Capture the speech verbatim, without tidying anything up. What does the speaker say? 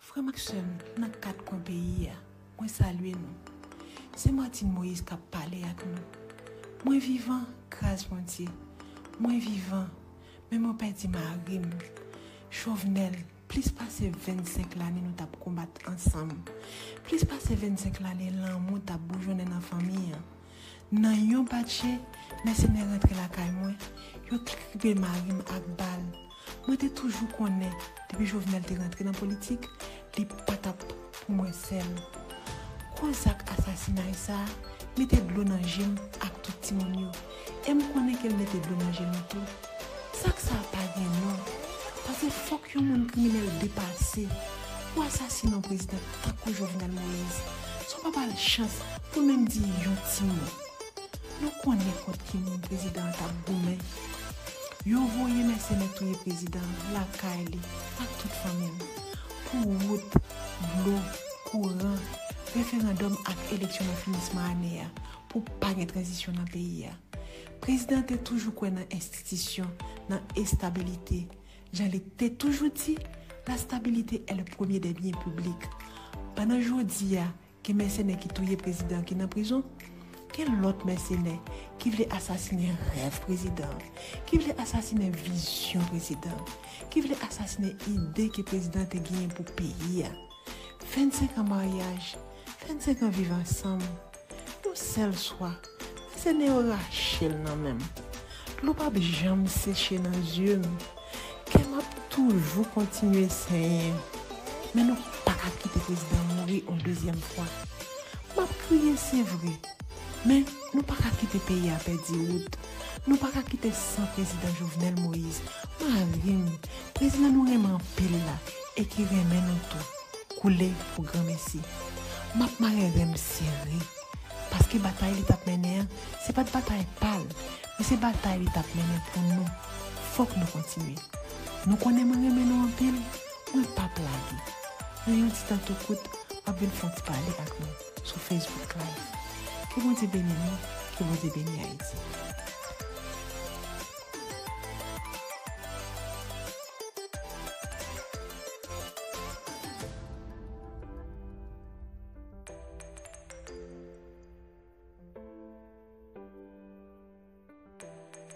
Frè m ak sè m nan kat kwen peyi a, mwen salye nou. Se Martine Moïse k ap pale ak nou. Mwen vivan, gras Bondye. Mwen vivan, men mwen pèdi mari m. Jovenel, plis pase vennsenk lane nou t ap konbat ansanm. Plis pase vennsenk lane lanmou t ap boujonnen nan fanmi an. Nan yon batje, mèsenè rantre lakay mwen, yo tripe mari m ak bal. Mwen te toujou konnen, depi Jovenel te rantre nan politik, li pa t ap pou mwen sèl. Gwo zak asasinay sa a mete dlo nan je m ak tout timoun yo. E m konnen ke l mete dlo nan je nou tou. Zak sa a pa gen non. Paske fòk yon moun kriminèl depase pou asasine yon prezidan tankou Jovenel Moïse. Sa w pa ba l chans pou l menm di yon ti mo. Nou konnen kont ki moun prezidan an t ap goumen. Yo voye mèsenè touye prezidan an lakay li ak tout fanmi l. Pou wout, dlo, kouran, referandòm ak eleksyon nan finisman ane a, pou pa gen tranzisyon nan peyi a. Prezidan an te toujou kwè nan enstitisyon, nan estabilite. Jan li te toujou di, la stabilité est le premier des biens publics. Pandan jodi a, gen mèsenè ki touye prezidan ki nan prizon, gen lòt mèsenè ki vle asasinen rèv prezidan, ki vle asasinen vizyon prezidan, ki vle asasinen ide ke prezidan te genyen pou peyi a. Vennsenk an maryaj, vennsenk an viv ansanm, yon sèl swa, mèsenè yo rache l nan men m. Dlo p ap janm seche nan zye m. Kè m ap toujou kontinye senyen. Men nou pa ka kite prezidan mouri yon dezyèm fwa. M ap kriye, se vre. Men nou pa ka kite peyi a pèdi wout. Nou pa ka kite san prezidan Jovenel Moïse, mari m, prezidan nou renmen anpil la e ki renmen nou tou, koule pou granmesi. M ap mare ren m sere, paske batay li t ap mennen an, se pa t batay pa l, men se batay li t ap mennen pou nou. Fòk nou kontinye. Nou konnen mwen renmen nou anpil, mwen p ap lage. Nan yon ti tan tou kout, m ap vin fè yon ti pale ak nou sou Facebook Live. Ke Bondye beni nou, ke Bondye beni Ayiti.